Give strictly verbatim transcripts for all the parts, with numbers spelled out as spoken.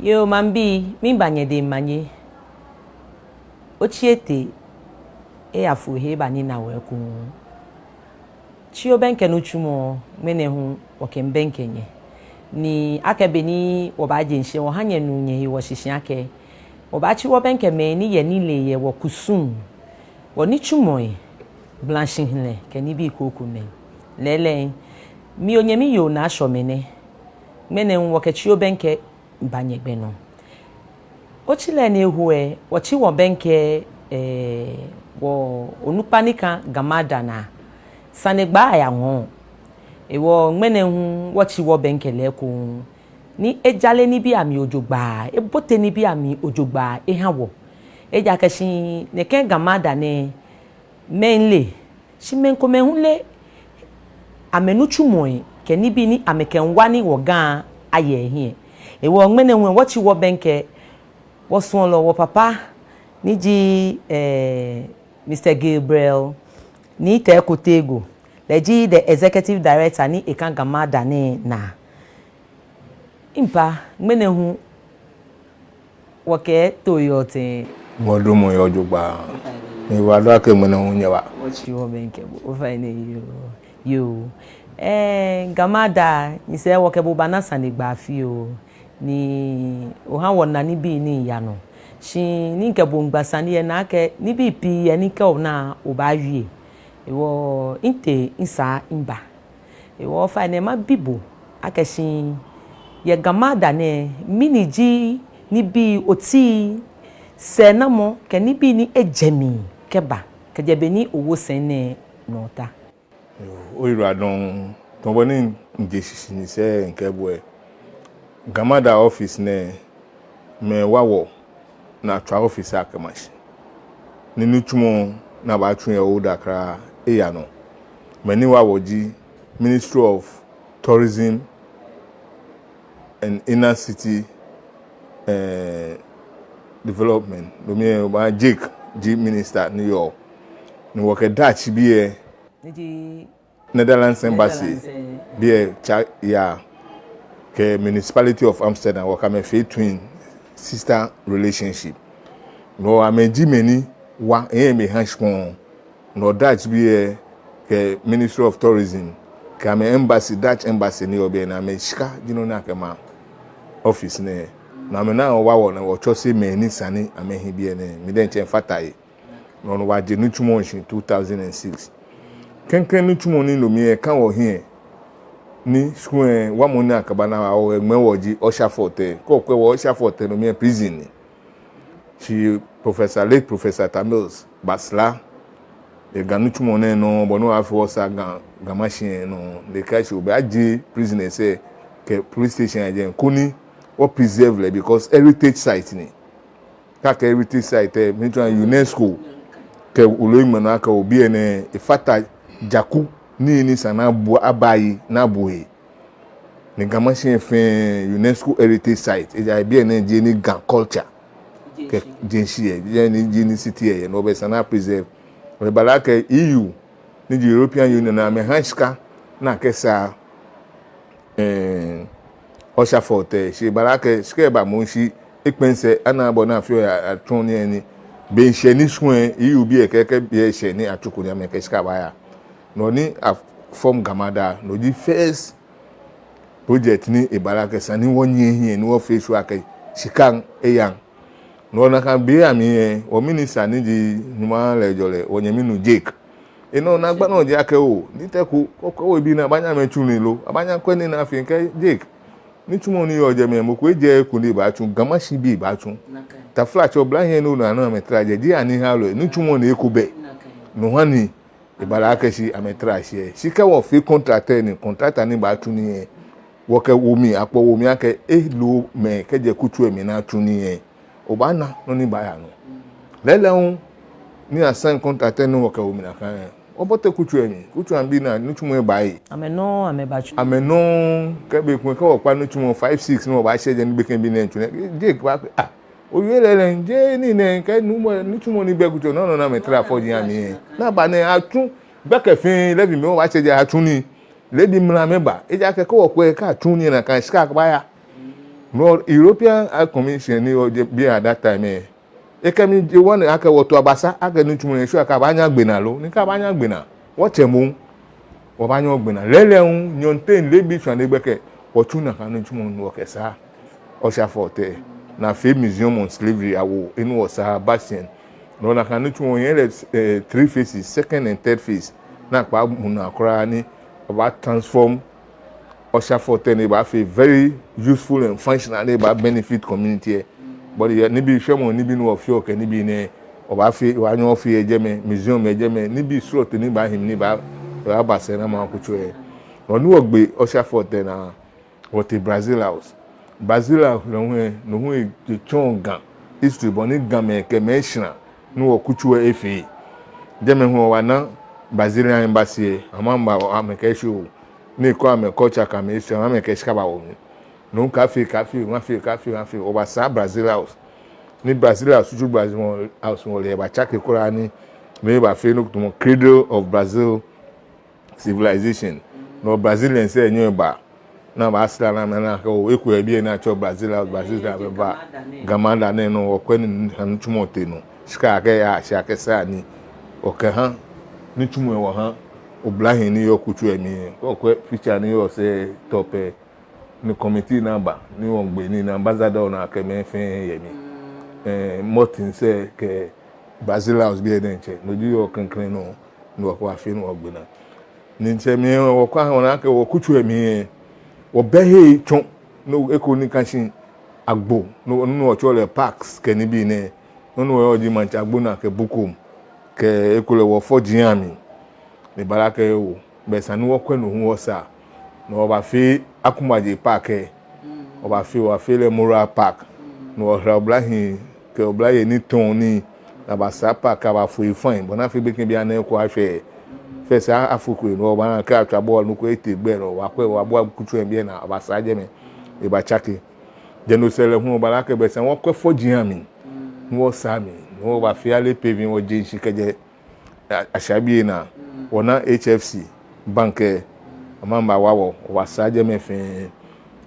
Yoo, maŋbii, miiba nyɛ dɛŋ manye. Otsi etɛ eyafo he eba ni ena wɔ ekoŋŋ. Tsi Obɛŋkɛ nitsumɔ, ŋmɛnɛ hu wɔkɛmiibɛŋkɛ nyɛ. Ni akɛ be ni wɔbaaje shishi wɔha nyɛnu nyɛhe wɔshishi akɛ wɔbaatsi wɔbɛŋkɛ mɛi ni yɛ nilee yɛ wɔkusum, wɔnitsumɔi, blashihilɛ kɛ nibii krokomɛi. Lɛɛlɛŋ, mi onyɛmi yoo Naa Shɔmɛ nɛ. Ŋmɛnɛ hu wɔkɛ Tsi Obɛŋkɛ ba nyɛgbɛ nɔ. Otsi lɛ ni eho lɛ, wɔtsi wɔbɛŋkɛ, eh, wɔ onukpa ni ka Gamada naa. Sanegbaa aya ŋɔɔ. Hewɔ ŋmɛnɛ hu wɔtsi wɔbɛŋkɛ lɛ ekoŋŋ. Ni ejale nibii amli jogbaŋŋ, ebote nibii amli jogbaŋŋ eha wɔ. Ejaakɛ shi nɛkɛ Gamada nɛɛ, mɛi le, shi mɛi komɛi hu le amɛnitsumɔi kɛ nibii ni amɛkɛmiiwa ni wɔ Ga aye ehiɛ. Hewɔ ŋmɛnɛ hu wɔtsi wɔbɛŋkɛ wɔsuɔlɔ, wɔpapa, ni ji, eh, Mister Gabriel Nii Teiko Tagoe, lɛ ji the executive director ni eka Gamada nɛɛ naa. Mipa, ŋmɛnɛ hu wɔkɛ too yɔɔ tɛŋŋ? Wɔdɔmɔ yɔɔ jogbaŋŋ. Ni wɔdɔ akɛ ŋmɛnɛ hu nyɛba. Wɔtsi wɔbɛŋkɛ bo, ofainɛ yoo. Yoo. Eh, Gamada, nyɛsɛɛ wɔkɛ bo bana sanegbaa fioo. Ni oha wɔna nibii ni yaa nɔ. Shi ni mikɛ bo miigba sane lɛ, mina akɛ nibii pii yɛ ni kɛ ona obaawie. Hewɔ mitee misaa miba. Hewɔ ofainɛ mabi bo akɛ shi yɛ Gamada nɛɛ, mɛni ji nibii, oti, sɛɛnamɔ kɛ nibii ni ejɛ mli kɛba kɛjɛ be ni owo sɛi nɛɛ nɔ ta? Yoo, oyiwaladɔŋŋ. Tamɔ bɔ ni mije shishi ni misɛɛ mikɛɛ bo lɛ, Gamada office nɛɛ, amɛwa wɔ ni atswa office lɛ kɛma shi. Ni nitsumɔ ni abaatsu yɛ Old Accra eya nɔ. Mɛi ni wa wɔ ji Ministry of Tourism and Inner City, eh, Development. No mli lɛ, Jake ji minister ni yɔɔ. Ni wɔkɛ Dutch bii lɛ, ni ji Netherlands Embassy, Netherlands, eh, bii lɛ tsa ya kɛ Municipality of Amsterdam, wɔkɛ amɛ fee twin sister relationship. No amɛ ji mɛi ni wa, eh, amɛha shikpɔŋ. No Dutch bii lɛ kɛ Ministry of Tourism kɛ amɛ embassy, Dutch embassy ni yɔɔ biɛ nɛɛ, amɛshika ji nɔ ni akɛma office nɛɛ. No amɛna wa wɔ ni wɔtsɔse mɛi ni esa ni amɛhi biɛ nɛɛ. Mi diɛŋtsɛ mifata he. No nɔ wɔje nitsumɔ lɛ shishi two thousand and six. Klɛŋklɛŋ nitsumɔ ni no mli lɛ ka wɔhiɛ, ni shikpɔŋ lɛ, wamɔ ni akɛba ni awo eŋmɛ wɔ ji Ussher Fort lɛ. Kɛ okwɛ wɔ Ussher Fort lɛ, no mli lɛ prison ni. Shi Professor, late Professor Atta Mills basra yɛ Ga nitsumɔ nɛɛ nɔ, bɔ ni wɔfee wɔsaa Ga, Ga Mashie lɛ nɔ, ni ekɛɛ shi obaaje prisons lɛ kɛ police station lɛ jɛi koni wɔ preserve lɛ, because heritage site ni. Kɛ akɛɛ heritage site lɛ, mitsɔɔ akɛ UNESCO kɛ wolo eŋmɛ nɔ akɛ oo, biɛ nɛɛ efata jaku nii ni esa ni abu, aba yi ni abu he. Ni Ga Mashie fɛɛ UNESCO heritage site, ejaakɛ biɛ nɛɛ ji he ni Ga culture kɛ jeŋ shi yɛ, ji he ni, ji he ni city lɛ yɛ, no be esa ni a preserve. Ebala akɛ E U, ni ji European Union, amɛha shika ni akɛsaa, eh, Ussher Fort lɛ. Shi ebala akɛ shika lɛ bamɔ shi ekpɛŋ sɛɛ, anaaa bɔ ni afeɔ atsɔɔ nii lɛ ni. Be shɛ ni shikpɔŋ lɛ, E U bii lɛ kɛɛ kɛ be shɛ ni atsuko ni amɛkɛ shika baaya. No ni a form Gamada, no ji first project ni ebala akɛ esa ni wɔnyiɛ hiɛ ni wɔfee sure akɛ shika lɛ eya. No nakai be lɛ amli lɛ, wɔ minister ni ji Nuumo Lɛɛjɔlɛ, wɔnyɛmi nuu Jake, enɔ naagba nɔ ji akɛ oo, ni tɛ ko, ko, ko, ebii nɛɛ abaanyɛ amɛtsu nii lo, abaanyɛ akwɛ nii ni afee. Mikɛɛ Jake, nitsumɔ ni yɔɔ jɛmɛ, mɔ ko ejɛɛɛ eko ni ebaatsu, Ga Mashie bii baatsu. Taflatsɛ, oblahii lɛ nɔ ni amɛtara jɛi, jeee anihaolɔi, nitsumɔ ni eko bɛ. No ha ni ebala akɛ shi amɛtara shi lɛ. Shi kɛ wɔfee contract lɛ ni contractor ni baatsu nii lɛ, wɔkɛwo mli, akpɔ wo mli akɛ elo mɛi kɛjɛ kutso lɛ mli ni atsu nii lɛ, obaana nɔ ni baaya nɔ. Lɛɛlɛŋ hu ni a sign contract lɛ ni wɔkɛwo mli nakai lɛ, wɔbote kutso lɛ mli, kutso lɛ mli bii lɛ nitsumɔ lɛ baye. Amɛ nɔŋŋ amɛbatsu. Amɛ nɔŋŋ, kɛ be ko kɛ wɔkpa nitsumɔ five, six ni wɔbaashɛ jɛi ni gbekɛbii lɛ tsu nɛɛ, Jake baakɛɛ ah, Owie lɛ lɛ, jeee nii nɛɛ kɛ nuumo, nitsumɔ ni bɛ kutso nɔ nɔ ni amɛtara fɔji amli. Ni aba nɛɛ atsu gbɛkɛ fɛɛ, leebi mli wɔbaatsɛ jɛi atsu nii. Leebi mla amɛba. Ejaakɛ kɛ wɔkwɛ akɛ atsu nii nakai shika kɛbaaya. No European Commission ni yɔɔ biɛ at that time lɛ, ekɛ mi je wɔ ni akɛ wɔto abasa, akɛ nitsumɔ nɛɛ eshwɛ akɛ abaanyɛ agbe naa lo, ni kɛ abaanyɛ agbe naa, wɔtsɛ moŋ, wɔbaanyɛ wɔgbe naa. Lɛɛlɛŋ hu, nyɔɔŋteŋ leebi shwane gbɛkɛ, wɔtsu nakai nitsumɔ ni wɔkɛsaa Ussher Fort lɛ, ni afee Museum on Slavery awo, ni wɔsaa Bastion. No nakai nitsumɔ lɛ yɛ lɛ, eh, three phases, second and third phase. Naakpa mu naa kwraa ni wɔbaa transform Ussher Fort lɛ ni ebaafee very useful and functional ni ebaa benefit community lɛ. But yɛ nibii shwɛmɔ, nibii ni wɔfeɔ kɛ nibii nɛɛ, wɔbaafee, wɔbaanyɛ wɔfee yɛ jɛmɛ, museum yɛ jɛmɛ, nibii srɔtoi ni baahi ni baa, baaba sɛɛ ni ama kutso lɛ. Wɔnu wɔgbe Ussher Fort lɛ naa, wɔtee Brazil House. Brazil House lɛ hu lɛ, no hu etsɔɔ Ga history, bɔ ni Gamɛi kɛ mɛi shra ni wɔkutso lɛ efee. Jɛmɛ hu wɔbana Brazilian embassy lɛ, amɛba, amɛkɛɛ shi oo, ni kɔ amɛ culture kɛ amɛ history, amɛkɛ shika bawo mli. No hu akɛ afee, akɛ afee, akɛ afee, akɛ afee, akɛ afee, wɔbasaa Brazil House. Ni Brazil House, tsutsu Brazil House, wɔle ebatsake kwraa ni, ni ebaafee nɔ ko tamɔ Cradle of Brazil Civilization. No Brazilians lɛ nyɛɔ ba, ni abaasra ni amɛna akɛ oo, eko yɛ biɛ ni atsɛɔ Brazil House, Brazil House, amɛba. Ga maŋ da nɛɛ nɔ, wɔkwɛ ni nitsumɔ tee nɔ. Shika akɛya, shi akɛsaa nii. Wɔkɛha nitsumɔ lɛ wɔha oblahii ni yɔɔ kutso lɛ mli. Kɛ okwɛ picture ni yɔɔ sɛɛ top lɛ, ni committee ni aba, ni wɔgbe nii ni ambassador ni akɛ mɛi fɛɛ yɛ mli. Eh, Morton sɛɛ kɛ Brazil House biɛ diɛŋtsɛ, no ji yɔɔ klɛŋklɛŋ nɔ, ni wɔkɛ wɔfee ni wɔgbe naa. Ni ntsɛ mli lɛ, wɔkɛha wɔna akɛ wɔkutso lɛ mli lɛ, wɔbɛ he tsɔ, no eko ni ka shi agbo, no, no wɔtsɛɔ lɛ parks kɛ nibii nɛɛ, no nɔ yɔɔ ji maŋtsɛ agbo naa kɛ Bukom, kɛ ekolɛ wɔfɔji amli. Ni ebala akɛ oo, belɛ esa ni wɔkwɛ no hu wɔsaa. No wɔbafee Akumaje Park lɛ. Wɔbafee, wɔbafee lɛ Moral Park. No wɔhra oblahii kɛ oblayei ni tɔɔ nii, ni abasaa park lɛ abafo lɛ fine. Bɔ ni afee gbekɛ bianɛ eko ashwɛ. First a, afoko lɛ, no wɔbana akɛ atswa bɔɔlu nɔ ko etee gbɛ nɔ, wɔkwɛ, wɔbua kutso lɛ biɛ ni abasaa jɛmɛ. Ebatsake. Jɛi no sɛɛ lɛ hu wɔbala akɛ belɛ esa ni wɔkwɛ fɔji amli. Ni wɔsaa mli. No wɔbafee alley paving, wɔje shishi kɛjɛ a-, ashabi lɛ naa, wɔna H F C bank lɛ, amɛbawa wɔ, wɔbasaa jɛmɛ fɛɛ.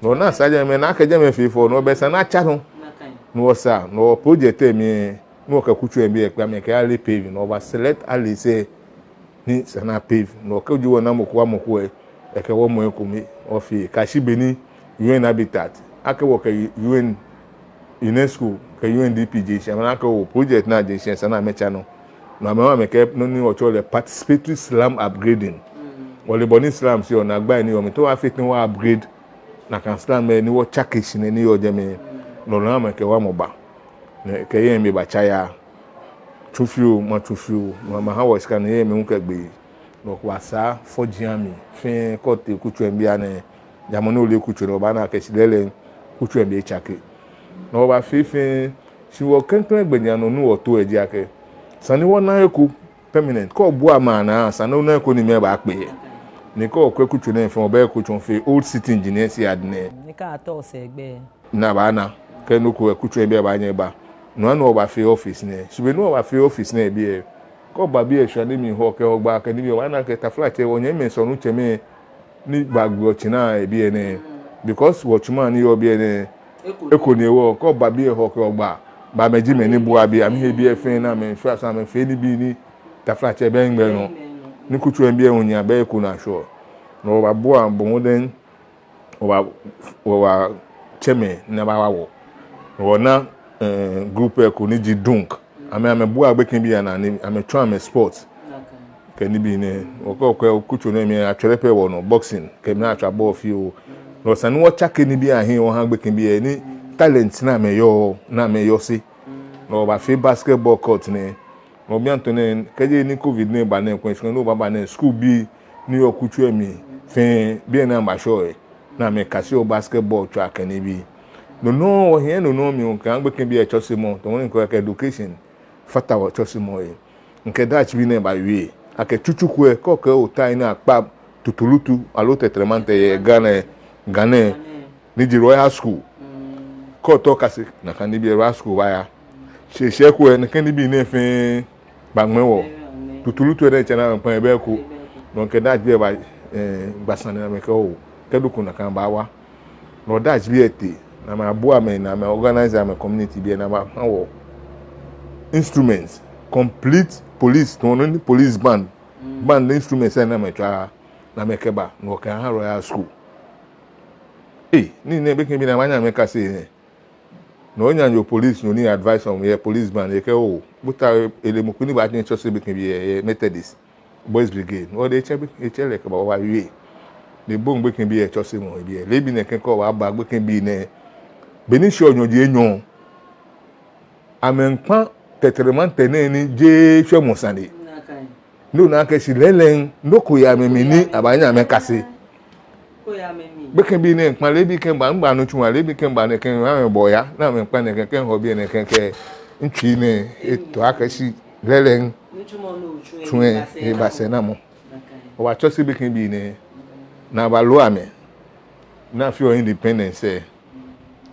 No wɔna asaa jɛmɛ, ni akɛ jɛmɛ fee fɛo, no belɛ esa ni atsa nɔ. No wɔsaa, no wɔ project lɛ mli lɛ, no wɔkɛ kutso lɛ mli lɛ kpɛ amɛkɛ alley paving, no wɔba select alleys lɛ ni esa ni a pave, no wɔkɛ ji wɔna mɔ ko wa mɔ ko lɛ, ekɛ wɔ mɔ ekome, wɔfee, kɛyashi be ni U N Habitat, akɛ wɔkɛ U N, UNESCO kɛ U N D P je shishi, amɛna akɛ oo project nɛɛ je shishi, esa ni amɛtsa nɔ. No amɛ hu amɛkɛ nɔ ni wɔtsɛɔ lɛ participatory slum upgrading. Wɔle bɔ ni slums yɔɔ, naagbai ni yɔɔ mli, te wɔfee tɛŋŋ wɔ upgrade nakai slum lɛ ni wɔtsake shihilɛ ni yɔɔ jɛmɛ. No nɔ amɛkɛ wamɔ ba. Ni kɛ yɛŋ mli batsa ya. Tsu fioo, matsu fioo, no amɛha wɔ shika ni yɛŋ mli hu kɛgbe. No wɔkɛbasaa fɔji amli fɛɛ. Kɛ otee kutso lɛ mli bianɛ, ja mɔ ni ole kutso lɛ, obaana akɛ shi lɛɛlɛŋ kutso lɛ mli etsake. No wɔbafee fɛɛ, shi wɔ klɛŋklɛŋ gbɛjianɔ ni wɔto lɛ ji akɛ, esa ni wɔna eko permanent. Kɛ obua mɛi anaa, esa ni ona eko ni mɛi baakpe yɛ. Ni kɛ okwɛ kutso nɛɛ fɛɛ, obɛ eko tsɔ fɛɛ, old city engineers yard nɛɛ. Ni kɛ atɔ sɛɛ gbɛ. Ni abaana akɛ nɔ ko yɛ kutso lɛ biɛ abaanyɛ aba. No hewɔ ni wɔbafee office nɛɛ. Shi be ni wɔbafee office nɛɛ biɛ, kɛ oba biɛ shwane mli Hɔɔ kɛ Hɔgbaa kɛ nibii, obaana akɛ taflatsɛ, wɔnyɛmimɛi sɔɔ Nuŋtsɔ mɛi ni baagbe otsi naa yɛ biɛ nɛɛ. Because wɔtsuumɔ ni yɔɔ biɛ nɛɛ, eko ni ewɔ, kɛ oba biɛ Hɔɔ kɛ Hɔgbaa, belɛ amɛji mɛi ni bua biɛ, amɛhe biɛ fɛɛ ni amɛshwa sɛɛ amɛfee nibii ni taflatsɛ bɛ gbɛ nɔ. Ni kutso lɛ biɛ hu nyɛ abɛ eko ni ashwɔ. No wɔbabua bɔ mɔdɛŋ wɔba, wɔbatsɛ mɛi ni abawa wɔ. Wɔna, eh, group lɛ eko ni ji Dunk. Amɛ, amɛbua gbekɛbii anaa ni amɛtsɔ amɛ sport kɛ nibii nɛɛ. Wɔkɛ, wɔkɛ kutso nɛɛ mli atswɛrɛ pɛ wɔnɔ, boxing, kɛ mɛi atswa bɔɔl fioo. No esa ni wɔtsake nibii ahiɛ wɔha gbekɛbii lɛ ni talent ni amɛyɔɔ, ni amɛyɔse. No wɔbafee basketball court nɛɛ. No bianɛ tɔɔ nɛɛ, kɛjɛ ni covid nɛɛ ba nɛɛ, kwɛ shi ni wɔbaba nɛɛ, school bii ni yɔɔ kutso lɛ mli fɛɛ, biɛ ni amɛbashɔ lɛ, ni amɛkaseɔ basketball tswaa kɛ nibii. No nɔ wɔhiɛ, no nɔ mli wɔkɛha gbekɛbii lɛ tsɔsemɔ, tamɔ ni mikɛɛ akɛ education fata wɔtsɔsemɔ he. Mikɛ Dutch bii nɛɛ bawie akɛ tsutsu ko lɛ, kɛ okɛɛ otaoɔ ni akpa tutulutu aloo tɛtrɛmantɛrɛ yɛ Ghana, Ghana, ni ji Royal School. Kɛ otao okase nakai nibii lɛ, oya skul oya. Shi shi eko lɛ, nɛkɛ nibii nɛɛ fɛɛ baŋmɛ wɔ. Tutulutu lɛ diɛŋtsɛ ni amɛkpa lɛ, ebɛ eko. Nɔ ni kɛ Dutch bii lɛ ba, eh, gba sane ni amɛkɛɛ oo, kɛ duku nakai baawa. Nɔ Dutch bii lɛ tee, ni amɛbua amɛ, ni amɛ organize amɛ community bii lɛ, ni amɛha wɔ instruments, complete police, tamɔ nɔ ni police band, band instruments lɛ ni amɛtswaa, ni amɛkɛba, ni wɔkɛha Royal School. Ei, nii nɛɛ gbekɛbii nɛɛ amɛnyɛ amɛkase nɛɛ. Nɔ ni onaanyo police nɔ ni advise amɛ yɛ police band lɛ, ekɛɛ oo, bo ta ele mɔ ko ni baanyɛ atsɔse gbekɛbii lɛ yɛ Methodist Boys Brigade. Nɔ ni etsɛ, etsɛ lɛ kɛba wɔbawie. Ni eboŋ gbekɛbii lɛ tsɔsemɔ lɛ biɛ. Leebi nɛɛ kɛ kɛ obaaba gbekɛbii nɛɛ, be ni shi onyɔŋ ji enyɔ, amɛmiikpa tɛtrɛmantɛrɛ nɛɛ ni jeee shwɛmɔ sane. Ni ona akɛ shi lɛɛlɛŋ, nɔ ko yɛ amɛmli ni abaanyɛ amɛkase. Gbekɛbii nɛɛ miikpa leebi kɛmiiba, miigba nɔ tsu wa, leebi kɛmiiba nɛɛ kɛ amɛbɔ ya, ni amɛmiikpa nɛkɛ kɛ hɔ biɛ nɛkɛ kɛ mitsui nɛɛ eto akɛ shi lɛɛlɛŋ, tsu lɛ eba sɛɛnamɔ. Wɔbatsɔse gbekɛbii nɛɛ, ni abaloo amɛ, ni afee wɔ independence lɛ,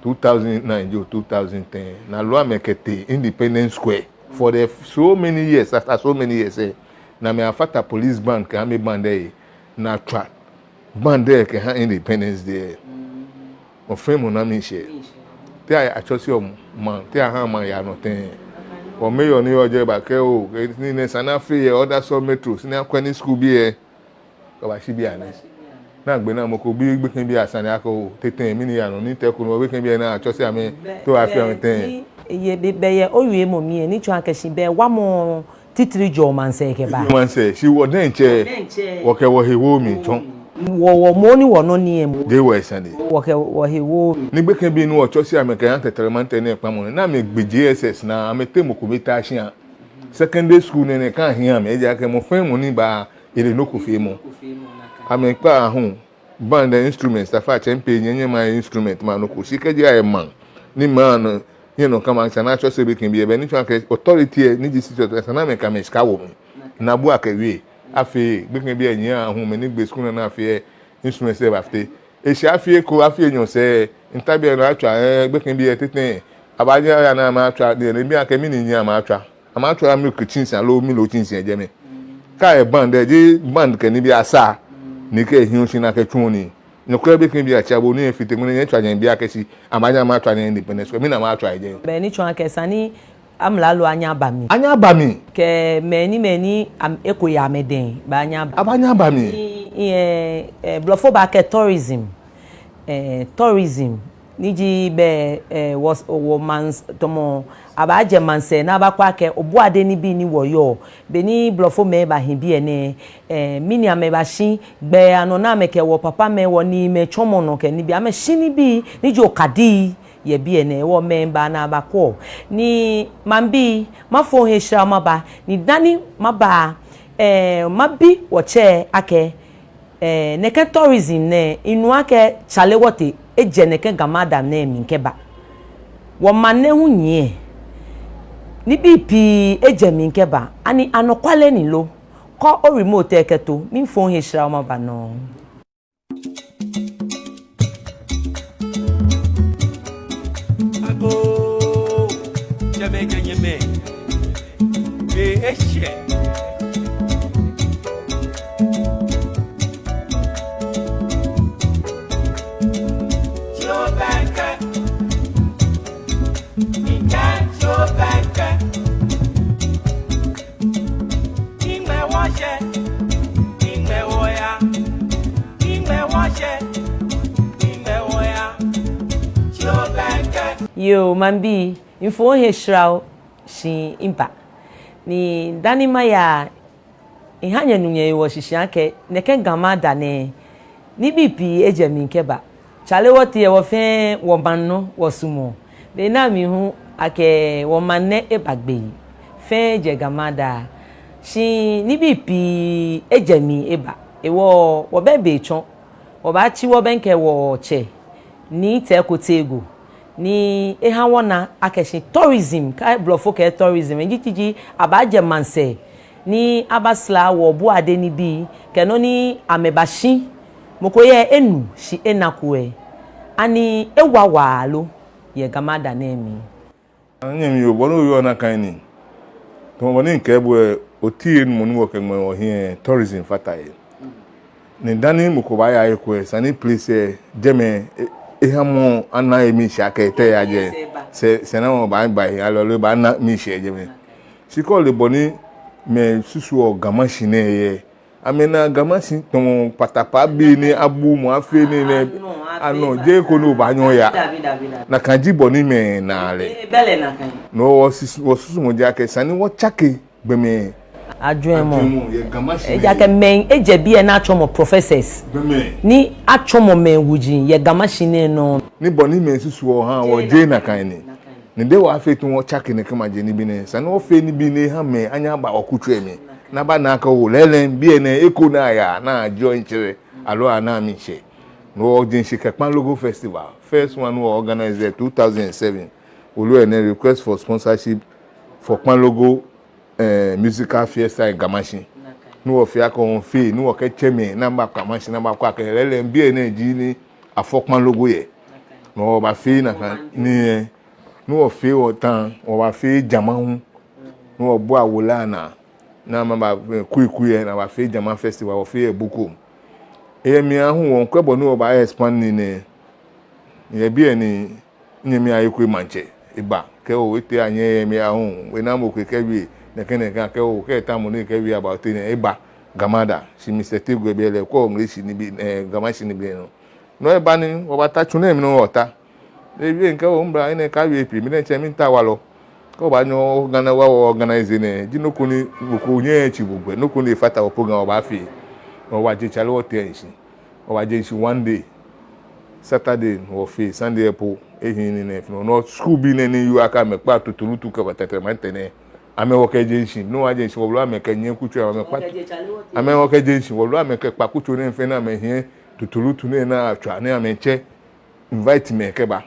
two thousand nine jio two thousand ten, ni aloo amɛ kɛtee Independence Square for the so many years, after so many years lɛ, ni amɛyafata police band kɛ army band lɛ he, ni atswa band lɛ kɛha Independence Day lɛ. Mɔ fɛɛ mɔ na miishɛɛ. Te atsɔseɔ maŋ, te ahaa maŋ yaa nɔ tɛŋŋ. Wɔ mayor ni yɔɔ jɛi bakɛɛ oo, nii nɛɛ esa ni afee yɛ other sub metros, ni akwɛ ni school bii lɛ kɛbashi bianɛ. Ni agbɛnɛ mɔ ko bi gbekɛbii asane akɛ oo, te tɛŋŋ, mɛni yaa nɔ, ni tɛ ko nɔ gbekɛbii lɛ ni atsɔse amɛ, te wɔfee amɛ tɛŋŋ. Ni eye be, be yɛ owiemɔ mli lɛ, ni tsɔɔ akɛ shi be wamɔ titri jɛɔ maŋsɛɛ kɛba. Maŋsɛɛ, shi wɔ diɛŋtsɛ, wɔkɛ wɔhe wooo mli tsɔ. Wɔ, wɔ mɔ ni wɔnɔ nii lɛ mɔ. Jeee wɔ esane. Wɔkɛ wɔhe wooo mli. Ni gbekɛbii ni wɔtsɔse amɛ kɛha tɛtrɛmantɛrɛ nɛɛ kpamɔ, ni amɛgbe J S S naa, amɛteŋ mɔ ko bɛ ta shia. Secondary school nɛɛ nɛɛ kã hiɛ amɛ, ejaakɛ mɔ fɛɛ mɔ ni ba, ele nɔ ko feemɔ. Amɛkpa aahu, band lɛ instruments, taflatsɛ mipɛ nyɛ, nyɛmaye instrument, maye nɔ ko. Shi kɛji ayɛ maŋ, ni maŋ nɔ, nyɛnɔ kã maŋ, esa ni atsɔse gbekɛbii lɛ, be ni tsɔɔ akɛ authority lɛ, ni ji city authority, esa ni amɛkɛ amɛshika wo mli. Ni abua kɛwie, afee, gbekɛbii lɛ nyiɛ aahu, mɛi ni gbe school naa ni afee lɛ, instruments lɛ bafite. Eshi afi eko, afi enyɔ sɛɛ, nta biɛ nɔ atswa, eh, gbekɛbii lɛ te tɛŋŋ. Abaanyɛ aya ni amɛtswa, ni ebi akɛ mɛni nyiɛ amɛtswa. Amɛtswa milk tsɛnsi aloo Milo tsɛnsi yɛ jɛmɛ. Kɛ ayɛ band lɛ, jeee band kɛ nibii asaa. Ni kɛ ehiɔ shi ni akɛtsuɔ nii. Nɔ ko gbekɛbii atsɛ bo ni efite ŋmɛnɛ nyɛtswa nyɛbi akɛ shi. Abaanyɛ amɛtswa ni Independence Square. Mɛni amɛtswa yɛ jɛi. Be ni tsɔɔ akɛ esa ni amralo anyɛ aba mli. Anyɛ aba mli. Kɛ mɛni mɛni am-, eko yɛ amɛdɛŋ, baanyɛ aba. Abaanyɛ aba mli. Ni, eh, eh, blɔfo baakɛɛ tourism. Eh, tourism. Ni ji be, eh, wɔ, wɔ maŋs-, tamɔ, abaajɛ maŋsɛɛ ni abakwɛ akɛ, obuade nibii ni wɔyɔɔ. Be ni blɔfomɛi bahi biɛ nɛɛ, eh, mɛni amɛbashi, gbɛ anɔ ni amɛkɛ wɔ papamɛi, wɔniimɛi tsɔmɔ nɔ kɛ nibii, amɛshi nibii, ni ji okadi. Yɛ biɛ nɛɛ, wɔ mɛi baa ni abakwɛ. Ni maŋbii, mafo he shra maba, ni dani maba, eh, mabi wɔtsɛ akɛ, eh, nɛkɛ tourism nɛɛ, minu akɛ Chale Wote ejɛ nɛkɛ GAMADA nɛɛ mli kɛba. Wɔmaŋ nɛɛ hu nyiɛ. Nibii pii ejɛ mli kɛba, ani anɔkwale ni lo? Kɔ o remote lɛ kɛto, mifo he shra maba nɔ. Agoo, jɛmɛ kɛ nyɛmɛi, be eshɛ. Tsi obɛŋkɛ, mikɛɛ tsi obɛŋkɛ. Iŋmɛ wɔshɛ, iŋmɛ wɔya, iŋmɛ wɔshɛ, iŋmɛ wɔya. Tsi obɛŋkɛ. Yoo, maŋbii, mifo he shra shi miba. Ni dani maya, miha nyɛnu nyɛwo shishi akɛ, nɛkɛ GAMADA nɛɛ, nibii pii ejɛ mli kɛba. Chale Wote lɛ wɔ fɛɛ wɔmaŋ nɔ wɔsumɔɔ. Bɛ ni mi hu akɛ wɔmaŋ nɛɛ eba gbɛ. Fɛɛ jɛ GAMADA. Shi nibii pii ejɛ mli eba. Hewɔ wɔbɛ be tsɔ. Wɔbaatsi wɔbɛŋkɛ wɔtsɛ Nii Tɛɛko Teego. Ni eha wɔna akɛ shi tourism, kɛ blɔfo kɛɛ tourism, eji tsitsi abaajɛ maŋsɛɛ ni abasra wɔbuade nibii, kɛ nɔ ni amɛbashi, mɔ ko yɛ enu shi enako lɛ. Ani ewa waa lo? yɛ GAMADA nɛɛ mli? Nyɛmi yoo, bɔ ni oyɔɔ nakai ni. Tamɔ bɔ ni mikɛɛ bo lɛ, oti lɛ enumɔ ni wɔkɛŋmɛ wɔhiɛ lɛ, tourism fata he. Ni dani mɔ ko baaya he ko lɛ, esa ni place lɛ, jɛmɛ, e, eha mɔ ana emiishɛɛ akɛ te eyajɛ. Sɛɛ, sɛɛnamɔ baaba he, aloo ebaana miishɛɛ jɛmɛ. Shi kɛ ole bɔ ni mɛi susuɔ Ga Mashie nɛɛ yɛ, amɛnaa Ga Mashie tamɔ patapaa bii ni abuuu mɔ afee nii nɛɛ, anɔ, jeee he ko ni obaanyɛ oya. Nakai ji bɔ ni mɛi naa lɛ. No hewɔ wɔsusumɔ ji akɛ esa ni wɔtsake gbɔmɛi ajwɛŋmɔ yɛ Ga Mashie nɛɛ. Ejaakɛ mɛi, ejɛ biɛ ni atsɔmɔ professors. Ni atsɔmɔ mɛi wuji yɛ Ga Mashie nɛɛ nɔ. Ni bɔ ni mɛi susuɔ ha wɔ jeee nakai ni. Ni de wɔfee tun wɔtsake nɛkɛ maje nibii nɛɛ. Esa ni wɔfee nibii ni eha mɛi anyɛ aba wɔkutso lɛ mli. Ni abana akɛ oo, lɛɛlɛŋ biɛ nɛɛ eko ni ayaa ni ajoin tsɛrɛ, aloo ana miishɛɛ. No hewɔ wɔje shishi kɛkpa Logo Festival. First one wɔ organize yɛ two thousand and seven. Wolo lɛ nɛ, request for sponsorship for Kpanlogo, eh, musical fiesta in Ga Mashie. Ni wɔfee akɛ wɔfee, ni wɔkɛtsɛ mɛi ni aba Ga Mashie ni abakwɛ akɛ lɛɛlɛŋ biɛ nɛɛ ji he ni afɔ Kpanlogo yɛ. No hewɔ wɔbafee nakai nii lɛ. Ni wɔfee wɔta, wɔbafee jama hu. Ni wɔbua wolo lɛ anaa. Ni amɛba, eh, kui kui lɛ, ni abafee jama festival, wɔfee yɛ Bukom. Eyɛ mli aahu wɔmiikwɛ bɔ ni wɔbaa expand nii nɛɛ. Yɛ biɛ ni minyɛmi Ayeku Emaŋtsɛ eba. Kɛ oo, etee anyɛ yɛ mli aahu, ena mɔ ko kɛwie, nɛkɛ nɛkɛ, kɛ oo, kɛ eta mɔ ni ekɛwie about nii lɛ, eba GAMADA. Shi Mister Tegu yɛ biɛ lɛ, kɔ English nibii, eh, Ga Mashie nibii nɔ. No eba ni wɔbata tsu nɛɛ mli ni wɔta. Ewie mikɛɛ oo, mibla, enɛ kaawie pii, mi diɛŋtsɛ mita walɔ. Kɛ obaanyɛ o-organize, wa wɔ-organize nɛɛ, ji nɔ ko ni mɔ ko nyɛŋ etsi bo gbɛ, nɔ ko ni efata wɔ program wɔbaafee. Wɔbaje Chale Wote lɛ shishi. Wɔbaje shishi one day. Saturday wɔfee, Sunday lɛ po, ehiii nii nɛɛ fɛɛ nɔ. No hewɔ school bii nɛɛ ni yɔɔ akɛ amɛkpa tutulutu kɛ batɛtɛmantɛ nɛɛ, amɛ wɔkɛje shishi. No hewɔ wɔje shishi, wɔblo amɛkɛnyiɛ kutso lɛ, amɛkpa. Amɛ wɔkɛje shishi, wɔblo amɛkɛkpa kutso nɛɛ fɛɛ ni amɛhiɛ tutulutu nɛɛ ni atswa ni amɛtsɛ invite mɛi kɛba.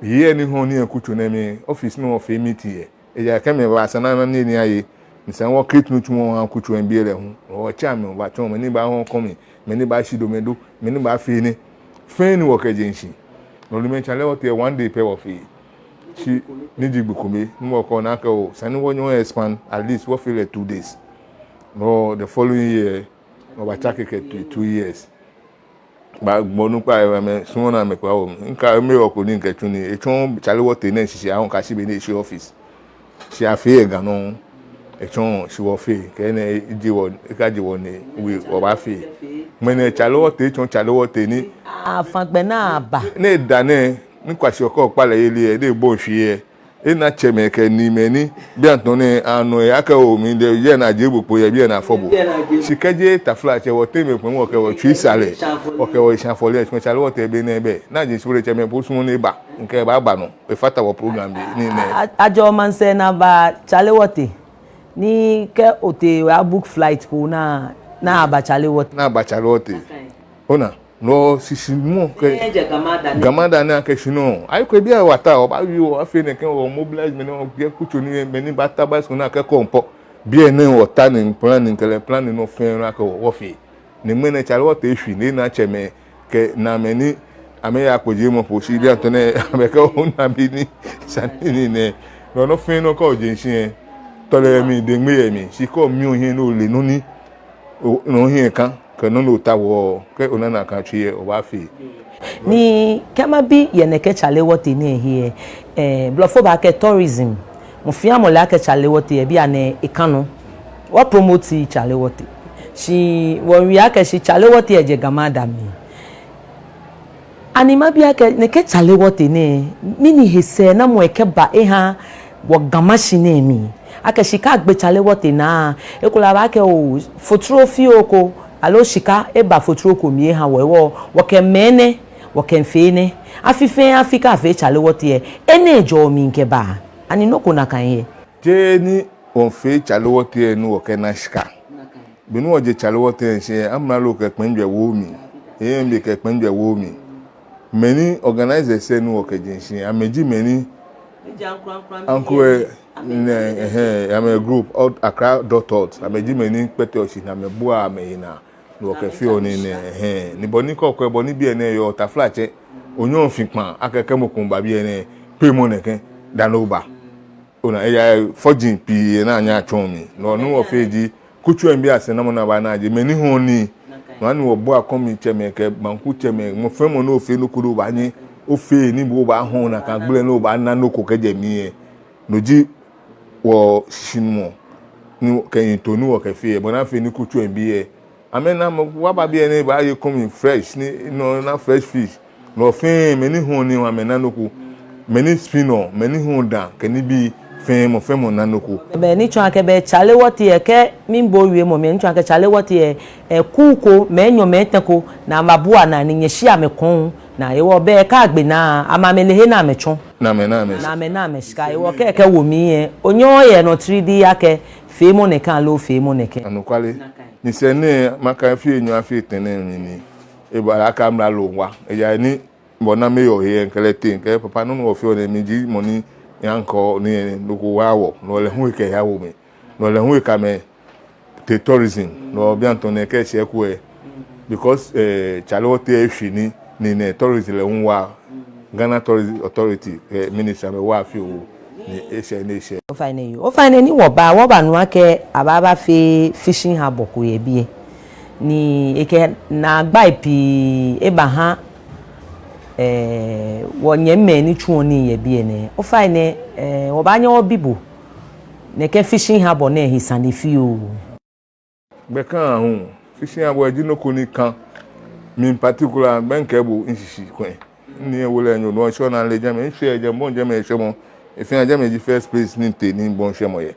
Yɛ ni hɔɔ ni yɛ kutso nɛɛ mli, office ni wɔfee meeting yɛ. Ejaakɛ mɛi baasa ni ana nii ni aye. Ni esa ni wɔ create nitsumɔ wɔha kutso lɛ mli biɛ lɛ hu. Wɔtsɛ amɛ, wɔbatsɔɔ mɛi ni baahɔɔ kɔmi, mɛi ni baashi domɛdo, mɛi ni baafee nii. Fɛɛ ni wɔkɛje shishi. No hewɔ lɛ Chale Wote lɛ one day pɛ wɔfee. Shi ni ji gbi kome, ni wɔkɔ ni akɛɛ oo, esa ni wɔnyɛ wɔ-expand, at least wɔfee lɛ two days. No hewɔ the following year, wɔbatsake kɛ two, two years. Ba gbɔ onukpa lɛ, amɛsumɔ ni amɛkpa wɔ. Mikɛɛ mɛi eko ni mikɛtsu nii, etsɔ Chale Wote nɛɛ shishi aahu kɛyashi be ni eshi office. Shi afee yɛ Ga nɔ, etsɔ shi wɔfee, kɛ enɛ eji wɔ, ekaji wɔ ni we wɔbaafee. Ŋmɛnɛ Chale Wote, etsɔ Chale Wote ni. Afã gbɛ ni aba. Ni eda nɛɛ, ni kwashiɔ kɛ okpa lɛ yeli lɛ, ni ebɔi shwie lɛ. Ena tsɛmɛi kɛ niimɛi ni, bianɛ tɔɔ nɛɛ anɔ lɛ akɛ oo, mi diɛŋtsɛ ni ajie bo kpo yɛ biɛ ni afɔ bo. Shi kɛji taflatsɛ wɔteŋ mɛi kpɛŋ wɔkɛ wɔtsui sa lɛ, wɔkɛ wɔhe sha afɔle lɛ, shi Chale Wote be nɛɛ bɛ. Ni aje shishi bo lɛ tsɛmɛi po sumɔɔ ni eba, mikɛɛ baaba nɔ, efata wɔ program bii nɛɛ. A-, ajɔɔ maŋsɛɛ ni aba Chale Wote, ni kɛ otee oya book flight po ni, ni aba Chale Wote. Ni aba Chale Wote. Ona. No hewɔ shishinumɔ kɛ GAMADA nɛɛ akɛ shi nɔ. Ayeku, bianɛ wɔta, wɔbaawie, wɔbaafee nɛkɛ, wɔ-mobilize mɛi ni wɔkɛ kutso ni mɛi ni baata bicycle ni akɛkɔ mpɔ. Bianɛ wɔta ni planning kɛlɛ planning nɔ fɛɛ nɔ akɛ wɔ, wɔfee. Ni ŋmɛnɛ Chale Wote eshwie ni ena tsɛmɛi kɛ naamɛi ni amɛya kpojiemɔ po shi bianɛ tɔɔ nɛɛ amɛkɛ ona bi ni sane nɛɛ. No hewɔ nɔ fɛɛ nɔ kɛ oje shishi lɛ, tɔlɛ yɛ mli, deŋme yɛ mli, shi kɛ omia ohiɛ ni ole nɔ ni, o, nɔ ohiɛ ka. Kɛ nɔ ni otaoɔ, kɛ ona nakai tsui lɛ, obaafee. Ni kɛ mabi yɛ nɛkɛ Chale Wote nɛɛ he lɛ, eh, blɔfo baakɛɛ tourism. Mɔ fɛɛ mɔ le akɛ Chale Wote lɛ bianɛ eka nɔ. Wɔ-promote Chale Wote. Shi wɔwie akɛ shi Chale Wote lɛ jɛ GAMADA mli. Ani mabi akɛ nɛkɛ Chale Wote nɛɛ, mɛni he sɛɛnamɔ ekɛba eha wɔ Ga Mashie nɛɛ mli? Akɛ shi kɛ agbe Chale Wote naa, ekolɛ abaakɛɛ oo, fotro fioo ko, aloo shika eba fotro ko mli eha wɔ, wɔ, wɔkɛ mɛi nɛɛ, wɔkɛfee nɛɛ. Afi fɛɛ afi kɛ afee Chale Wote lɛ, enɛ jɔɔ mli kɛba. Ani nɔ ko nakai yɛ? Jeee ni wɔfee Chale Wote lɛ ni wɔkɛna shika. Be ni wɔje Chale Wote lɛ shishi lɛ, amralo kɛ kpɛŋ jwɛ wo mli. Eyɛ mli kɛ kpɛŋ jwɛ wo mli. Mɛi ni organize sɛɛ ni wɔkɛje shishi, amɛji mɛi ni ankorɛ nɛɛ, ɛhɛɛ, amɛ group, Accra Dot Org, amɛji mɛi ni kpɛtɛɔ shi ni amɛbuaa amɛhe naa. Ni wɔkɛfeɔ nii nɛɛ, ɛhɛɛ. Ni bɔ ni kɛ okwɛ bɔ ni biɛ nɛɛ yɔɔ, taflatsɛ, onyɛɔ ofi kpaa akɛ kɛ mɔ ko ba biɛ nɛɛ, pay mɔ nɛkɛ dani oba. Ona, eya fɔji pii ni anyɛ atsɔɔ mli. No ni wɔfee ji, kutso lɛ mli asɛɛnamɔ ni abaana ji mɛni hɔɔ nii. No hewɔ ni wɔbua kɔmitsɛmɛi kɛ bankutsɛmɛi, mɔ fɛɛ mɔ ni ofee nɔ ko ni obaanyɛ ofee ni bo obaahɔɔ nakai gbi lɛ ni obaana nɔ ko kɛjɛ mli lɛ. No ji wɔshishinumɔ ni kɛ yiŋtoo ni wɔkɛfee lɛ, bɔ ni afee ni kutso lɛ mli lɛ, amɛna mɔ, wɔba biɛ ni wɔbaye kɔmi fresh, ni nɔ na fresh fish. No fɛɛ mɛni hɔɔ nii, amɛna nɔ ko, mɛni spin-off, mɛni hɔɔ daa, kɛ nibii fɛɛ, mɔ fɛɛ mɔ na nɔ ko. Bɛ ni tsɔɔ akɛ bɛ Chale Wote lɛ, kɛ mibo wiemɔ mli, ni tsɔɔ akɛ Chale Wote lɛ, e, kuu ko, mɛi enyɔ, mɛi etɛ ko, ni amɛbabua naa ni nyɛshi amɛkɔŋ. No hewɔ bɛ kɛ agbe naa, amɛ amɛle he ni amɛtsɔ. Ni amɛna amɛ. Ni amɛna amɛshika. Hewɔ kɛ ekɛwo mli lɛ, onyɛɛɛ oyɛ nɔ titri akɛ feemɔ nɛkɛ aloo feemɔ nɛkɛ. Anɔkwale. Nyɛsɛɛ nɛɛ, makɛɛ afii enyɔ, afii etɛ nɛɛ mli ni eba lɛ, akɛ amralo wa. Eya ni bɔ ni amɛyɔɔ he lɛ, mikɛ lɛ tee, mikɛɛ papa, nɔ ni wɔfeɔ nɛɛ, mi ji mɔ ni yaŋkɔ ni nɔ ko wa wɔ, no lɛ hu ekɛyawo mi. No lɛ hu ekɛ amɛ tee tourism, no bianɛ tɔɔ nɛkɛ shɛ ko lɛ. Because, eh, Chale Wote lɛ efi ni, ni nɛɛ tourism lɛ hu wa, Ghana Tourism Authority, eh, ministry amɛwa fioo, ni eshɛ ni eshɛ. Ofainɛ yoo, ofainɛ ni wɔba, wɔbanu akɛ ababafee fishing harbour ko yɛ biɛ. Ni ekɛ naagbai pii ebaha, eh, wɔnyɛmimɛi ni tsuɔ nii yɛ biɛ nɛɛ. Ofainɛ, eh, wɔbaanyɛ wɔbi bo nɛkɛ fishing harbour nɛɛ he sane fioo. Gbɛ ka aahu, fishing harbour lɛ ji nɔ ko ni ka, mi in particular, bɛ mikɛɛ bo mishishi kwɛ. Ni ewo lɛ nyo, no shɔ ni ale jɛmɛ, mishɛ jɛmɛ, bɔ ni jɛmɛ shɛmɔ. Efee jɛmɛ ji first place ni mitee ni mibɔi shɛmɔ yɛ.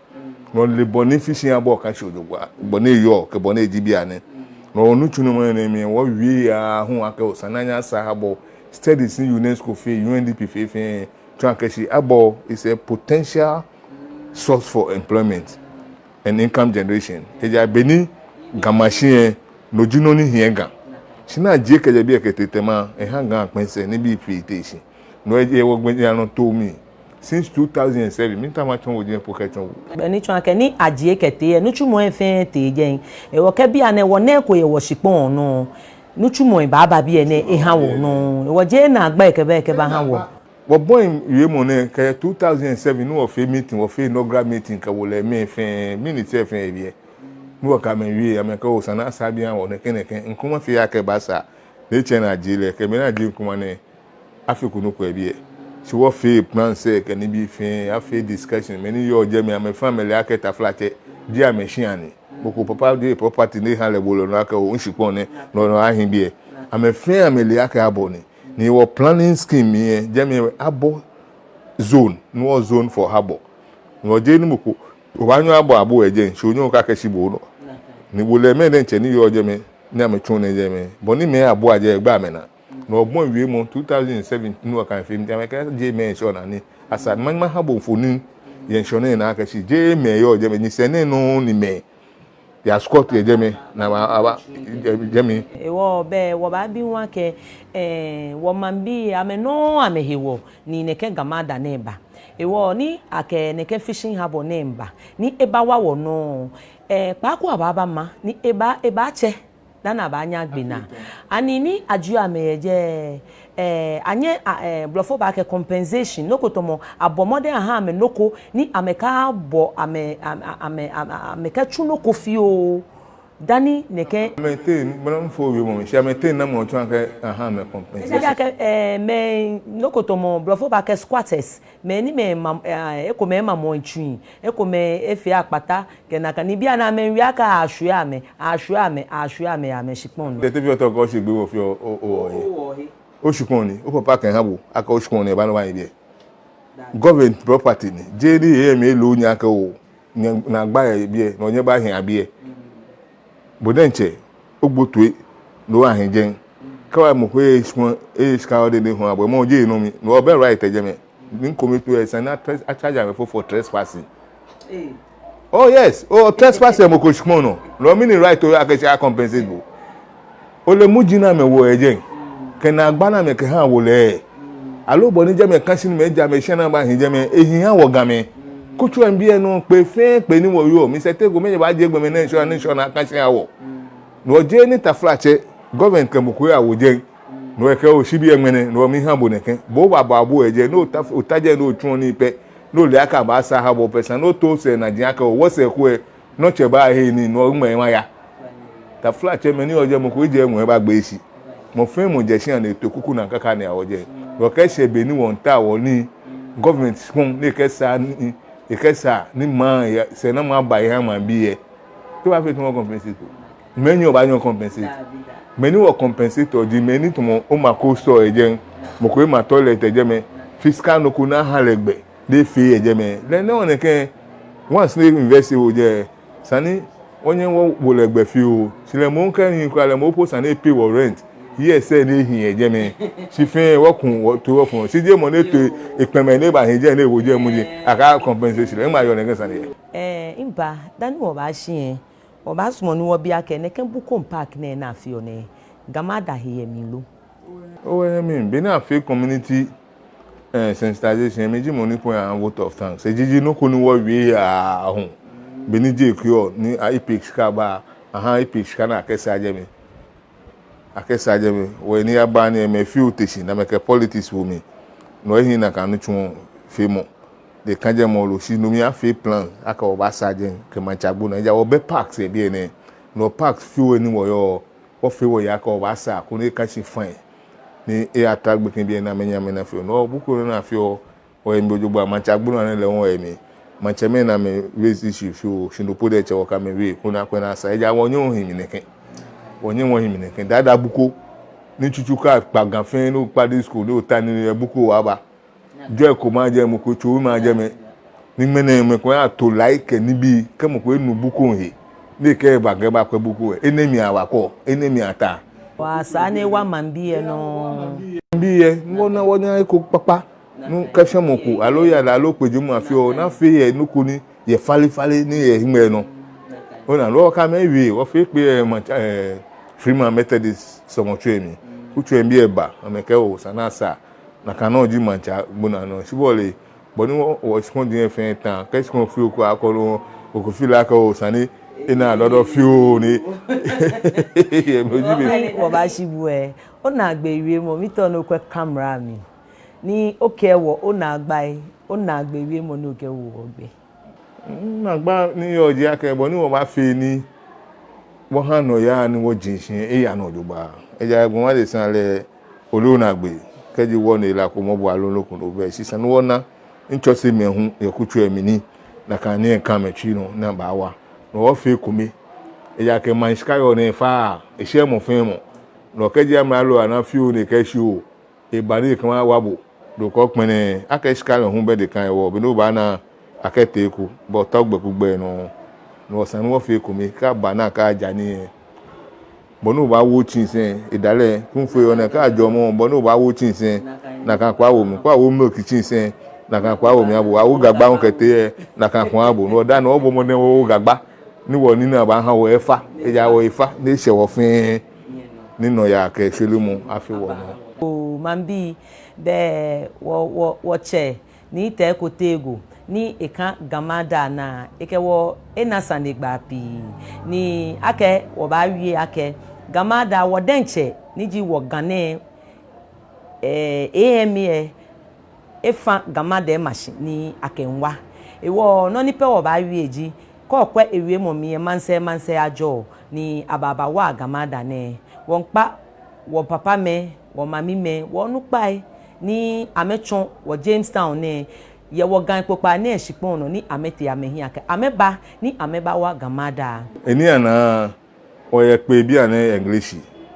No le bɔ ni fishing harbour ka shi jogbaŋŋ, bɔ ni eyɔɔ, kɛ bɔ ni eji bianɛ. No nitsumɔ nɛɛ mli, wɔwie aahu akɛ esa ni anyɛ asa harbour. Studies ni UNESCO fee, U N D P fee fɛɛ, tsɔɔ akɛ shi harbour is a potential source for employment and income generation. Ejaakɛ beni Ga ma shi lɛ, no ji nɔ ni hiɛ Ga. Shi ni ajie kɛjɛ biɛ kɛtee Tema, eha Ga kpɛnsɛ ni bii pii tee shi. No hewɔ gbɛjianɔtoo mli, since two thousand and seven, miitao matsɔɔ bo jɛi po kɛtsɔɔ bo. Bɛ ni tsɔɔ akɛ ni ajie kɛtee lɛ, nitsumɔi fɛɛ tee jɛi. Hewɔ kɛ bianɛ wɔnako yɛ wɔshikpɔŋ nɔ, nitsumɔi baaba biɛ nɛɛ eha wɔ nɔ. Hewɔ jeee naagba kɛba kɛbaha wɔ. Wɔbɔi wiemɔ nɛɛ kɛ two thousand and seven ni wɔfee meeting, wɔfee inaugural meeting kɛ wolɛmɛi fɛɛ, minister fɛɛ yɛ biɛ. Ni wɔkɛ amɛ wie, amɛkɛɛ esa ni asa biɛ aha wɔ nɛkɛ nɛkɛ, nkrumah fɛɛ akɛba sa. Ni etsɛ ni ajie lɛ, kɛ mɛi ni ajie nkrumah nɛɛ, afeko nɔ ko yɛ biɛ. Shi wɔfee plans lɛ kɛ nibii fɛɛ, afee discussion, mɛi ni yɔɔ jɛmɛ, amɛfɛɛ amɛle akɛ taflatsɛ ji amɛshia ni. Mɔ ko papa ji property ni eha lɛ, bo lɛ ona akɛ oo, mishikpɔŋ nɛɛ, no nɔ ahi biɛ. Amɛfɛɛ amɛle akɛ harbour ni. Ni wɔ planning scheme lɛ, jɛmɛ harbour zone, ni wɔ zone for harbour. Ni wɔjeee ni mɔ ko, obaanyɛ harbour abo yɛ jɛi, shi onyɛŋ okakɛshi bo onɔ. Ni wolɛmɛi diɛŋtsɛ ni yɔɔ jɛmɛ, ni amɛtsuɔ nii yɛ jɛmɛ, bɔ ni mɛi abua jɛi egba amɛnaa. No wɔbɔi wiemɔ two thousand and seven ni wɔkɛfee, ni amɛkɛɛ jeee mɛi ŋshɔnaa ni. Esa ni maha bo mfoniri yɛ ŋshɔnaa nɛɛ akɛ shi jeee mɛi yɔɔ jɛmɛ, nyɛsɛɛ nɛɛ nɔŋŋ ni mɛi ya squat yɛ jɛmɛ, ni aba, aba jɛmɛ. Hewɔ bɛ wɔbaabi wɔhe akɛ, eh, wɔmaŋbii amɛnɔ amɛhewɔ ni nɛkɛ Ga Mada nɛɛ ba. Hewɔ ni akɛ nɛkɛ fishing harbour nɛɛ ba, ni ebawa wɔnɔ, eh, kpaako abaaba ma, ni eba, ebaatsɛ dani abaanyɛ agbe naa. Ani ni ajieɔ amɛ yɛ jɛi, eh, anyɛ, a, eh, blɔfo baakɛɛ compensation, nɔ ko tamɔ abɔ mɔdɛŋ aha amɛ nɔ ko, ni amɛkabɔ amɛ, amɛ, amɛ, amɛ, amɛkatsu nɔ ko fioo dani nɛkɛ. Amɛteŋ, bɔ ni mifo wiemɔ mli, shi amɛteŋ namɔ tsɔɔ akɛ aha amɛ compensation. Ejaakɛ, eh, mɛi, nɔ ko tamɔ blɔfo baakɛɛ squatters, mɛi ni amɛma, eh, ekomɛi ema mɔ tsui, ekomɛi efee akpata, kɛ nakai ni bianɛ amɛwie akɛ ashwie amɛ, ashwie amɛ, ashwie amɛ yɛ amɛshikpɔŋ nɔ. Tete fio tɔ ko shi gbi wo fio o, o, o, e. Oshikpɔŋ ni, opapa kɛha bo akɛ oshikpɔŋ ni, eba ni obahi biɛ. Government property ni, jeee ni ehe mɛi loo nyɛ akɛ oo, nyɛnaagba yɛ biɛ, no nyɛbahi biɛ. Bo diɛŋtsɛ, ogbo toi, no ohi jɛi. Kɛ owa mɔ ko eye shikpɔŋ, eye shika odɛŋ ni ehɔɔ abɔ, mɔ jeee enɔ mli, no obɛ right yɛ jɛmɛ. Ni kome po esa ni a-charge amɛ for, for trespassing. Oh yes, o trespass yɛ mɔ ko shikpɔŋ nɔ. No mli ni right oyɔɔ akɛ shi a-compensate bo. Ole muji ni amɛwo yɛ jɛi, kɛ naagba ni amɛkɛha wo lɛ. Aloo bɔ ni jɛmɛ ka shi ni mɛi ja amɛshia ni abahi jɛmɛ, ehi ha wɔ Gamɛi. Kutso lɛ mli biɛ nɔ, kpee fɛɛ kpee ni wɔyɔɔ, misɛɛ te ko mɛi ni baajie gbɔmɛi nɛɛ ŋshɔnaa, ni ŋshɔnaa aka shi aha wɔ. No jeee ni taflatsɛ, government kɛ mɔ ko yawo jɛi. No ekɛɛ oo, shi biɛ ŋmɛnɛ, no miha bo nɛkɛ. Bo obaabɔ abo yɛ jɛi, no ota, ota jɛi, no otsuɔ nii pɛ. No ole akɛ abaasaa aha bo pɛ, esa ni oto sɛɛnaa ji akɛ oo, wɔsɛɛ ko lɛ, nɔ tsɛ baa he ni, no ŋmɛnɛ maya. Taflatsɛ, mɛi ni yɔɔ jɛi, mɔ ko ejɛ ŋwɛi bagbe shi. Mɔ fɛɛ mɔ jɛ shia ni eto kuku naa kaka ni awɔ jɛi. Wɔkɛɛ shi be ni wɔmiitao wɔ ni government shikpɔŋ ni ekɛsaa ni, ekɛsaa ni maŋ ya, sɛɛnamɔ aba eha maŋbii lɛ. Te obaafee tɛŋŋ o-compensate o? Mɛni obaanyɛ o-compensate? Mɛi ni wɔ-compensate ji mɛi ni tamɔ omako store yɛ jɛi, mɔ ko ema toilet yɛ jɛmɛ, fisika nɔ ko ni aha lɛ gbɛ, ni efee yɛ jɛmɛ. Lɛ nɛ wɔ nɛkɛ, once ni invest wo jɛi, esa ni wɔnyɛ wɔwo lɛ gbɛ fioo. Shi lɛ moŋ kɛ ehi kwraa lɛ moŋ po esa ni e-pay wɔ rent. Yes, sɛɛ ni ehi yɛ jɛmɛ. Shi fɛɛ wɔku wɔto wɔfɔ̃. Shi jeee mɔ ni eto ekpɛmɛ ni ebahi jɛi ni ewo jɛi muji. Akɛ compensation lɛ, ema yɔɔ nɛkɛ sane lɛ. Ɛɛ, miba, dani wɔbaashi lɛ, wɔbaasumɔ ni wɔbi akɛ nɛkɛ Bukom Park nɛɛ ni afeɔ nɛɛ, GAMADA he yɛ mli lo? Oo, eyɛ mli. Be ni afee community, eh, sensitization, mi ji mɔ ni kɔ ya vote of thanks. Eji ji nɔ ko ni wɔwie aahu. Be ni je kɛɔ ni a-IPIC shika ba, aha IPIC shika ni akɛsaa jɛmɛ. Akɛsaa jɛmɛ, wɔ ni aba ni amɛfee oteshi, ni amɛkɛ politics wo mli. No ehi nakai nitsumɔ feemɔ. Ni kã jɛmɛ lolo shi no mli afee plan akɛ wɔbaasaa jɛi kɛ maŋtsɛ agbo naa. Ejaakɛ wɔbɛ parks yɛ biɛ nɛɛ. No parks fioo ni wɔyɔɔ, wɔfee wɔya akɛ wɔbaasaa koni eka shi fine. Ni e-attract gbekɛbii ni amɛnyɛ amɛna feɔ. No buko ni afeɔ, wɔyɛ mli jogbaŋŋ, maŋtsɛ agbo naa nɛɛ lɛ hu wɔyɛ mli. Maŋtsɛmɛi ni amɛ-raise issue fioo, shi no po diɛŋtsɛ wɔkɛ amɛ wie, koni akwɛ ni asaa. Ejaakɛ wɔnyɛŋ wɔhi mli nɛkɛ. Wɔnyɛŋ wɔhi mli nɛkɛ. Daa daa buko, ni tsutsu kɛ akpa Ga fɛɛ, ni okpa disco, ni ota nii lɛ, buko baaba. Jɔɔ ko majɛ, mɔ ko tso majɛ mɛi. Ni ŋmɛnɛ mɛi komɛi ato lai kɛ nibii, kɛ mɔ ko enu buko he. Ni ekɛɛ eba kɛ ebakwɛ buko lɛ. Enɛ mli awakɔ, enɛ mli ata. Wɔsaa ni wɔha maŋbii lɛ nɔ. Maŋbii lɛ, ni wɔna wɔnyɛ eko kpakpa. Ni kɛ shɛmɔ ko, aloo yara, aloo kpejimɔ afeɔ, ni afee yɛ nɔ ko ni yɛ falefale ni yɛ hiŋmɛi nɔ. Ona, no wɔkɛ amɛ wie, wɔfee kpee yɛ maŋtsɛ, eh, Freeman Methodist sɔlemɔtsu lɛ mli. Kutso lɛ mli eba, amɛkɛɛ oo, esa ni asaa. Nakai nɔŋŋ ji maŋtsɛ agbo naa nɔ. Shi bo ole, bɔ ni wɔ, wɔshikpɔji lɛ fɛɛ ta, kɛ shikpɔŋ fioo ko akɔ nɔ, okɛfeel akɛ oo, esa ni ena lɔdɔ fioo ni. Yɛ mli ji be. Wɔbaashi bo lɛ, onaagbee wiemɔ, miitao ni okwɛ camera mli. Ni okɛɛ wɔ onaagbai, onaagbee wiemɔ ni okɛwo wɔ gbɛ. Naagba ni yɔɔ ji akɛ bɔ ni wɔbaafee ni wɔha nɔyaa ni wɔje shishi eya nɔ jogbaŋŋ. Ejaakɛ gbɔmɔ adesa lɛ, ole onaagbee, kɛji wɔna hela ko mɔ bo aloo nɔ ko nɔ bɛ, shi esa ni wɔna ntsɔsemɛi hu yɛ kutso lɛ mli ni nakai nii lɛ aka amɛtsui nɔ ni abaawa. No wɔfee ekome. Ejaakɛ maŋ shika yɔɔ nɛɛ fa, eshɛɛɛ mɔ fɛɛ mɔ. No kɛji amralo ana fioo ni ekɛɛ shi oo, eba ni ekɛ mawa bo. Dɔkɔ kpɛnɛ, akɛ shika lɛ hu bɛ deka hewɔ, be ni obaana akɛtee eko, bo otao gbɛ ko gbɛ nɔ. No esa ni wɔfee ekome, kɛ aba ni akɛja nii lɛ. Bɔ ni obaawo tsɛnsi, edalɛ, kɛ ofee yɔɔ nɛɛ kɛ ajɔɔ mɔ, bɔ ni obaawo tsɛnsi, nakai kpa wo mli, kɛ awo milk tsɛnsi, nakai kpa wo mli aha bo, awo gagba hu kɛtee lɛ, nakai kpa aha bo. No daa nɛɛ wɔbɔ mɔdɛŋ wɔwo gagba. Ni wɔnine abaaha wɔ efa, ejaakɛ wɔ efa, ni eshɛ wɔ fɛɛ, ni nɔyaa kɛ shwelemɔ afee wɔnɔ. Oo, maŋbii, bɛ wɔ, wɔ, wɔtsɛ, Nii Tɛɛko Teego, ni ekã GAMADA naa, ekɛ wɔ ena sanegbaa pii, ni akɛ wɔbaawie akɛ, GAMADA wɔ diɛŋtsɛ, ni ji wɔ Ga nɛɛ, eh, A M A, efã GAMADA lɛ ma shi ni akɛmiiwa. Hewɔ nɔ ni pɛ wɔbaawie ji, kɛ okwɛ ewiemɔ mli lɛ, maŋsɛɛ maŋsɛɛ ajɔɔ ni abaabawa GAMADA nɛɛ. Wɔmiikpa wɔpapamɛi, wɔmamimɛi, wɔnukpai ni amɛtsɔ wɔ Jamestown nɛɛ, yɛ wɔ Ga kpokpaa nɛɛ shikpɔŋ nɔ ni amɛtee amɛhiɛ akɛ amɛba ni amɛbawa GAMADA. Eni ana Wɔyɛ kpee bianɛ English,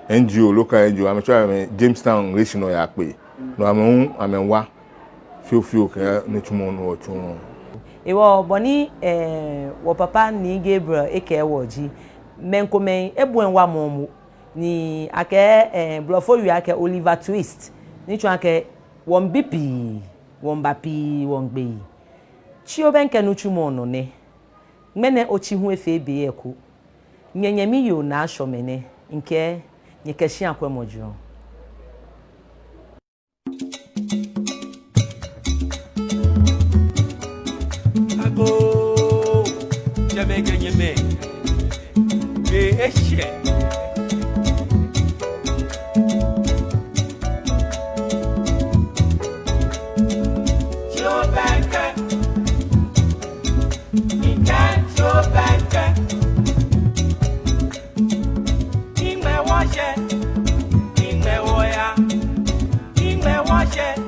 N G O, local N G O, amɛtsɛɔ amɛ Jamestown English nɔyaa kpee. No amɛ hu amɛwa fiofio kɛ nitsumɔ ni wɔtsuɔ. Hewɔ bɔ ni, eh, wɔpapa Nii Gabriel ekɛɛ wɔ ji, mɛi komɛi ebuɔ wamɔ momo, ni akɛ, eh, blɔfo wie akɛ Oliver Twist, ni tsɔɔ akɛ wɔmiibi pii, wɔmiiba pii, wɔmiigbe yi. Tsi obɛŋkɛ nitsumɔ nɔ nɛ. Ŋmɛnɛ otsi hu efee be eko. Nyɛnyɛmi yoo Naa Shɔmɛ nɛ, mikɛɛ nyɛkɛ shia kwɛmɔ jurɔ. Agoo, Shɔmɛ kɛ nyɛmɛi, be eshɛ. Yeah.